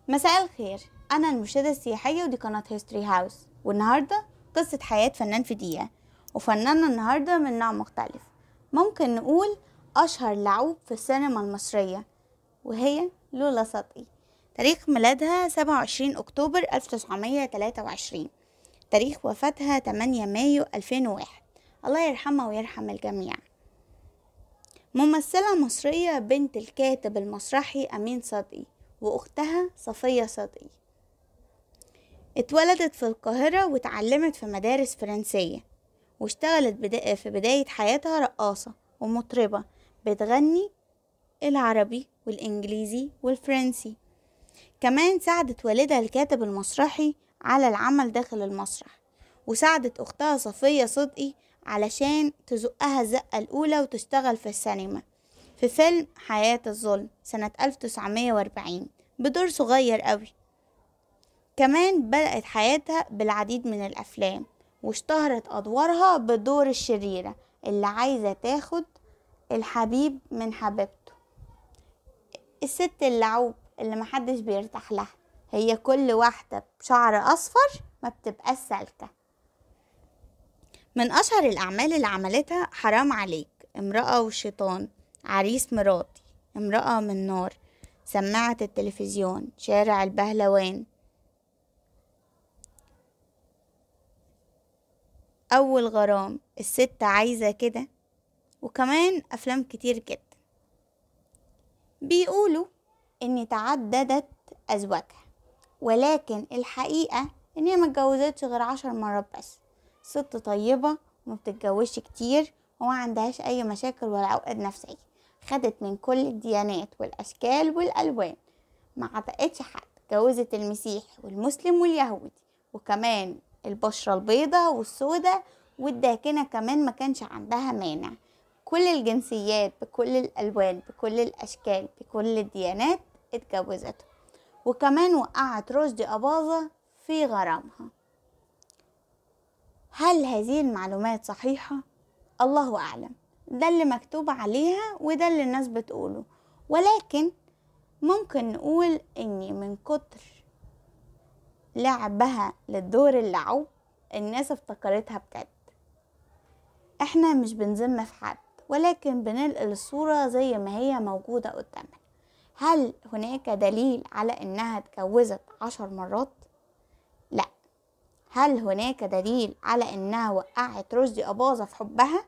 مساء الخير، أنا المرشدة السياحية ودي قناة History House. والنهاردة قصة حياة فنان في دقيقة، وفنانة النهاردة من نوع مختلف، ممكن نقول أشهر لعوب في السينما المصرية، وهي لولا صدقي. تاريخ ميلادها 27 أكتوبر 1923، تاريخ وفاتها 8 مايو 2001، الله يرحمها ويرحم الجميع. ممثلة مصرية، بنت الكاتب المسرحي أمين صدقي وأختها صفية صدقي. اتولدت في القاهرة واتعلمت في مدارس فرنسية، واشتغلت في بداية حياتها رقاصة ومطربة بتغني العربي والإنجليزي والفرنسي. كمان ساعدت والدها الكاتب المسرحي على العمل داخل المسرح، وساعدت أختها صفية صدقي علشان تزقها الزقة الأولى وتشتغل في السينما في فيلم حياة الظلم سنة 1940 بدور صغير قوي. كمان بدأت حياتها بالعديد من الأفلام، واشتهرت أدوارها بدور الشريرة اللي عايزة تاخد الحبيب من حبيبته، الست اللعوب اللي محدش بيرتاح لها، هي كل واحدة بشعر أصفر ما بتبقاش سالكة. من أشهر الأعمال اللي عملتها حرام عليك، امرأة والشيطان، عريس مراتي، امرأة من نار، سماعة التلفزيون، شارع البهلوان، أول غرام، الست عايزة كده، وكمان أفلام كتير جدا. بيقولوا إن تعددت أزواجها، ولكن الحقيقة إن هي متجوزتش غير 10 مرات بس. ست طيبة وما بتتجوزش كتير وما عندهاش أي مشاكل ولا عقد نفسية، خدت من كل الديانات والأشكال والألوان، ما عتقتش حد، جوزت المسيح والمسلم واليهودي، وكمان البشرة البيضة والسوداء والداكنة كمان ما كانش عندها مانع. كل الجنسيات بكل الألوان بكل الأشكال بكل الديانات اتجوزته، وكمان وقعت رشدي أباظة في غرامها. هل هذه المعلومات صحيحة؟ الله أعلم، ده اللي مكتوب عليها وده اللي الناس بتقوله، ولكن ممكن نقول إن من كتر لعبها للدور اللعوب الناس افتكرتها بجد. احنا مش بنذم في حد، ولكن بننقل الصورة زي ما هي موجودة قدامنا. هل هناك دليل على انها اتجوزت 10 مرات؟ لا. هل هناك دليل على انها وقعت رشدي أباظة في حبها؟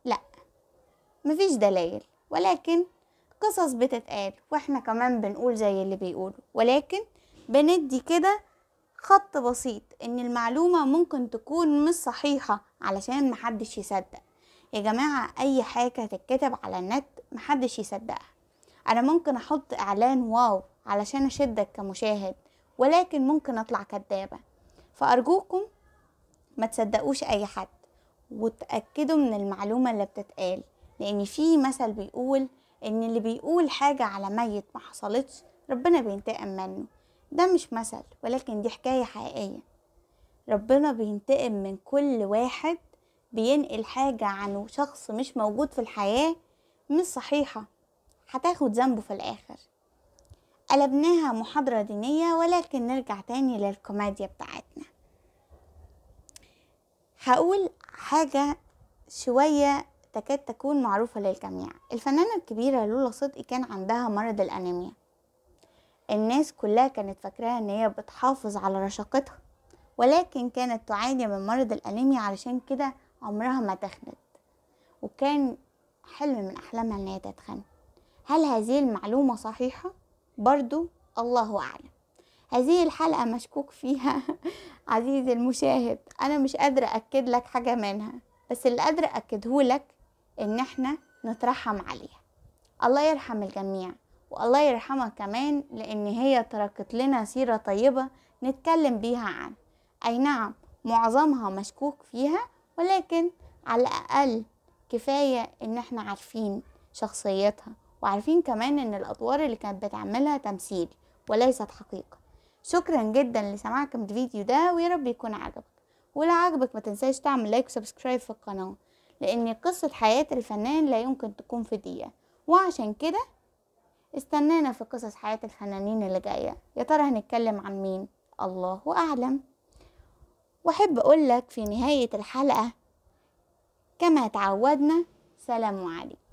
لا، مفيش دلائل، ولكن قصص بتتقال واحنا كمان بنقول زي اللي بيقولوا، ولكن بندي كده خط بسيط ان المعلومة ممكن تكون مش صحيحة علشان محدش يصدق. يا جماعة اي حاجة تتكتب على النت محدش يصدقها. انا ممكن احط اعلان واو علشان اشدك كمشاهد، ولكن ممكن اطلع كدابة. فارجوكم ما تصدقوش اي حد، وتأكدوا من المعلومة اللي بتتقال، لان في مثل بيقول ان اللي بيقول حاجة على ميت ما حصلتش ربنا بينتقم منه. ده مش مثل، ولكن دي حكاية حقيقية. ربنا بينتقم من كل واحد بينقل حاجة عنه شخص مش موجود في الحياة مش صحيحة، هتاخد ذنبه في الآخر. قلبناها محاضرة دينية، ولكن نرجع تاني للكوميديا بتاعتنا. هقول حاجة شوية تكاد تكون معروفة للجميع. الفنانة الكبيرة لولا صدقي كان عندها مرض الأنيميا. الناس كلها كانت فاكراها ان هي بتحافظ على رشاقتها، ولكن كانت تعاني من مرض الأنيميا، علشان كده عمرها ما تخنت، وكان حلم من أحلامها ان هي تتخن. هل هذه المعلومة صحيحة؟ برضو الله أعلم. هذه الحلقة مشكوك فيها عزيزي المشاهد، أنا مش قادرة أكد لك حاجة منها، بس اللي قادرة أكده لك إن احنا نترحم عليها. الله يرحم الجميع، والله يرحمها كمان، لأن هي تركت لنا سيرة طيبة نتكلم بيها عنها. أي نعم معظمها مشكوك فيها، ولكن على الأقل كفاية إن احنا عارفين شخصيتها، وعارفين كمان إن الأدوار اللي كانت بتعملها تمثيل وليست حقيقة. شكرا جدا لسماعكم الفيديو ده، ويا رب يكون عجبك، ولو عجبك ما تنساش تعمل like و subscribe في القناة، لأن قصة حياة الفنان لا يمكن تكون في دقيقة، وعشان كده استنانا في قصص حياة الفنانين اللي جاية، يا ترى هنتكلم عن مين؟ الله أعلم. وأحب أقولك في نهاية الحلقة كما تعودنا، سلام عليكم.